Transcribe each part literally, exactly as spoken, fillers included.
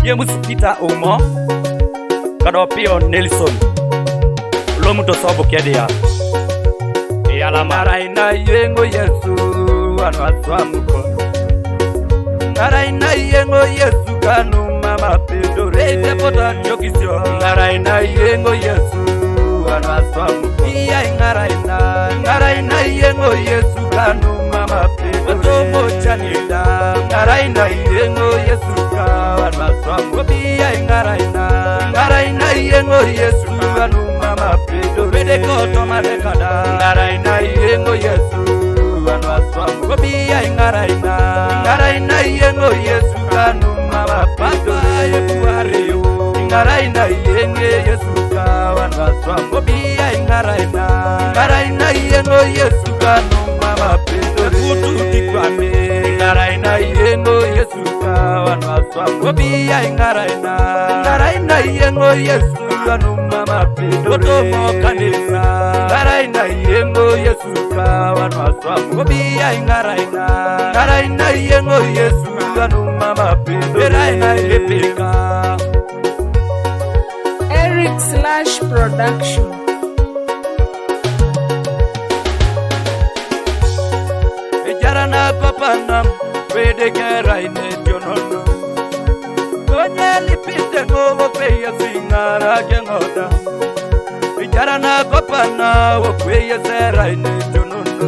James Peter Omo, kado Pio Nelson, lomu to sobo kedia. Yala marai na yengo Yesu, anu aswamuko. Ngarai na yengo Yesu kanu mama pedo rete pota chokisio. Ngarai na yengo Yesu, anu aswamuko. Iya ngarai na, ngarai na yengo Yesu kanu mama pedo. Otomo chanita, ngarai na yengo Yesu ka, anu aswamuko. Iya ngarai na, ngarai na yengo Yesu kanu mama pedo. Rede koto mare kada, ngarai na yengo Yesu, anu aswamuko. Iya ngarai na, ngarai na yengo Yesu kanu mama pedo. Papa ye kuare yo, ngarai na yengo Yesu ka, anu aswamuko. Iya ngarai na, ngarai na yengo Yesu kanu mama pedo. Kutu tikwame, ngarai na yengo Yesu ka, anu aswamuko. Iya ngarai na, ngarai na yengo Yesu kanu mama pedo. Otomo kanisa, ngarai na yengo Yesu ka, anu aswamuko. Iya ngarai na, ngarai na yengo Yesu kanu mama pedo. Ngarai na lepeka. Eric Slash Production. Ejara na kopana, wede kera ine jonono. Onye lipite ngo wo kwe ya singara ke ngota. Ijara na kopana wo kwe ya sera ine jonono.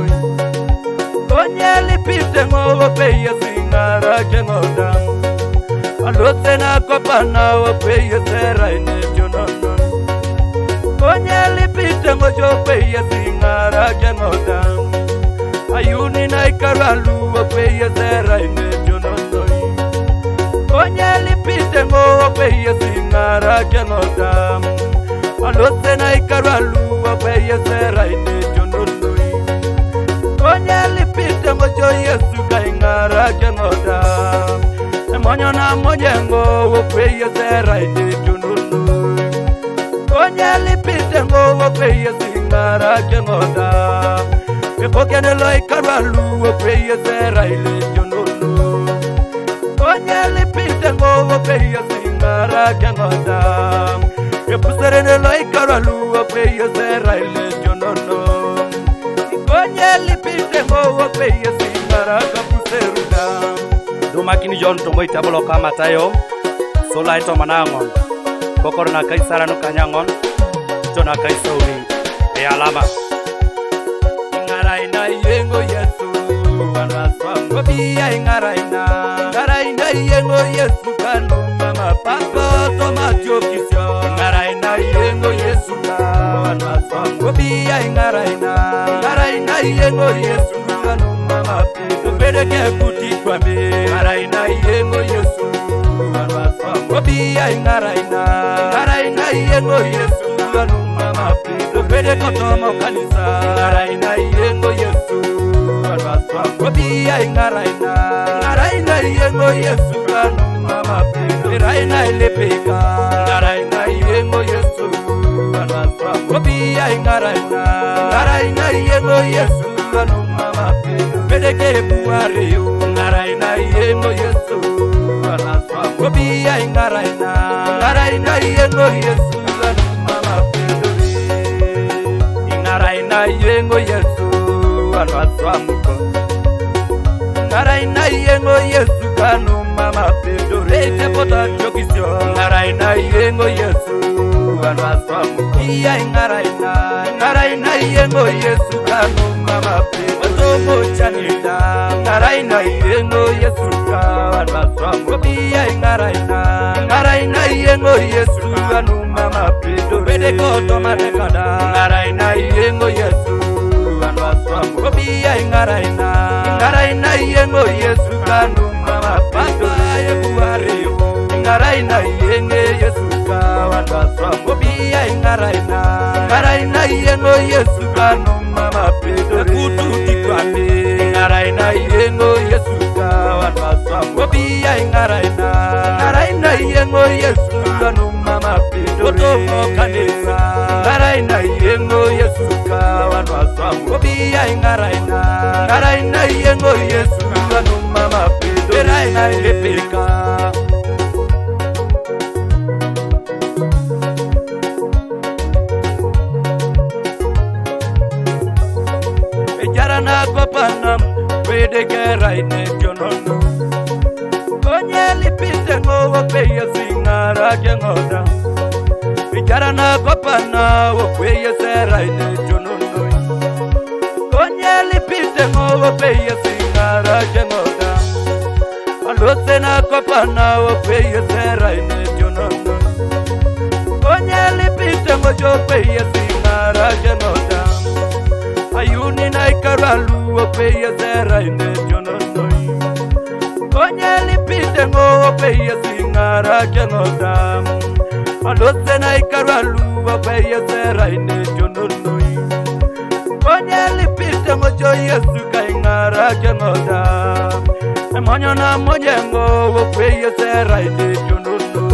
Onye lipite ngo wo kwe ya singara ke ngota. Alote na kopana wo kwe ya sera ine jonono. Onye lipite ngo jo kwe ya singara ke ngota. Ayuni na ikaralu wo kwe ya sera ine jonono. Onye lipite ngo wo kwe ya singara ke ngota. Alose na ikaralu wo kwe ya sera ine jonono. Onye lipite ngo jo Yesu ka ingara ke ngota. Emonyo na monyengo wo kwe ya sera ine jonono. Onye lipite ngo wo kwe ya singara ke ngota. Epokene lo ikaralu wo kwe ya sera ine jonono. Onye lipite ngo wo kwe ya singara ke ngota. Epusere ne lo ikaralu wo kwe ya sera ine jonono. Onye lipite ngo wo kwe ya singara ka puseruda. Duma kini John tombo itabolo ka Matayo. Sola ito manangon. Kokoro na Kaisara no kanyangon. Jona Kaisauri. E alama. Ngarai na yengo Yesu, anu aswamuko. Iya ngarai na, ngarai na yengo Yesu kanu mama pedo. Otomo chokisio. Ngarai na yengo Yesu ka, anu aswamuko. Iya ngarai na, ngarai na yengo Yesu kanu mama pedo. Bede ke kuti kwame. Ngarai na yengo Yesu, anu aswamuko. Iya ngarai na, ngarai na yengo Yesu kanu mama pedo. Bede kotomo kanisa. Ngarai na yengo Yesu, anu aswamuko. Iya ngarai na, ngarai na yengo Yesu kanu mama pedo. Ngarai na lepeka. Ngarai na yengo Yesu, anu aswamuko. Iya ngarai na, ngarai na yengo Yesu kanu mama pedo. Bede ke buare yo. Ngarai na yengo Yesu, anu aswamuko. Iya ngarai na, ngarai na yengo Yesu kanu mama pedo. Ngarai na yengo Yesu, anu aswamuko. Ngarai na yengo Yesu kanu mama pedo. Rete pota chokisio. Ngarai na yengo Yesu, anu aswamuko. Iya ngarai na, ngarai na yengo Yesu kanu mama pedo. Otomo chanita. Ngarai na yengo Yesu ka, anu aswamuko. Iya ngarai na, ngarai na yengo Yesu kanu mama pedo. Bede koto mare kada. Ngarai na yengo Yesu, anu aswamuko. Iya ngarai na, ngarai na yengo Yesu kanu mama pedo. Papa ye buare yo. Ngarai na yengo Yesu ka, anu aswamuko. Iya ngarai na, ngarai na yengo Yesu kanu mama pedo. Kutu tikwame. Ngarai na yengo Yesu ka, anu aswamuko. Iya ngarai na, ngarai na yengo Yesu kanu mama pedo. Otomo kanisa. Ngarai na yengo Yesu ka, anu aswamuko. Iya ngarai na, ngarai na yengo Yesu kanu mama pedo. Ngarai na lepeka. Lipite ngo wo pe ye singara ke ngoda. Ijara na kopana wo pe ye sera ine jonono. Konye lipite ngo wo pe ye singara ke ngoda. Alose na kopana wo pe ye sera ine jonono. Konye lipite ngo jo pe ye singara ke ngoda. Ayuni na ikaralu wo pe ye sera ine jonono. Konye lipite ngo wo pe ye singara ke ngoda. Alose na ikaralu wo pe ye sera ine jonono. Konye lipite ngo jo Yesu ka ingara ke ngoda. Emonyo na monye ngo wo pe ye sera ine jonono.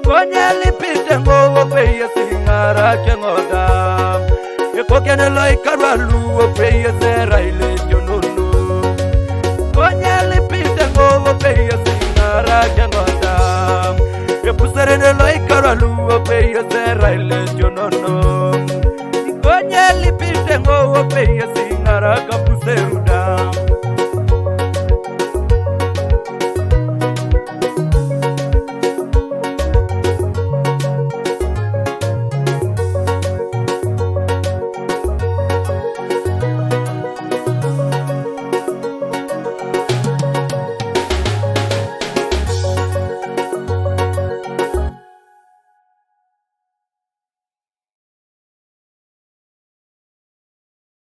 Konye lipite ngo wo pe ye singara ke ngoda. Ekokene lo ikaralu wo pe ye sera ine jonono. Konye lipite ngo wo pe ye singara ke ngoda. Epusere ne lo ikaralu wo pe ye sera ine jonono. Konye lipite ngo wo pe ye singara ka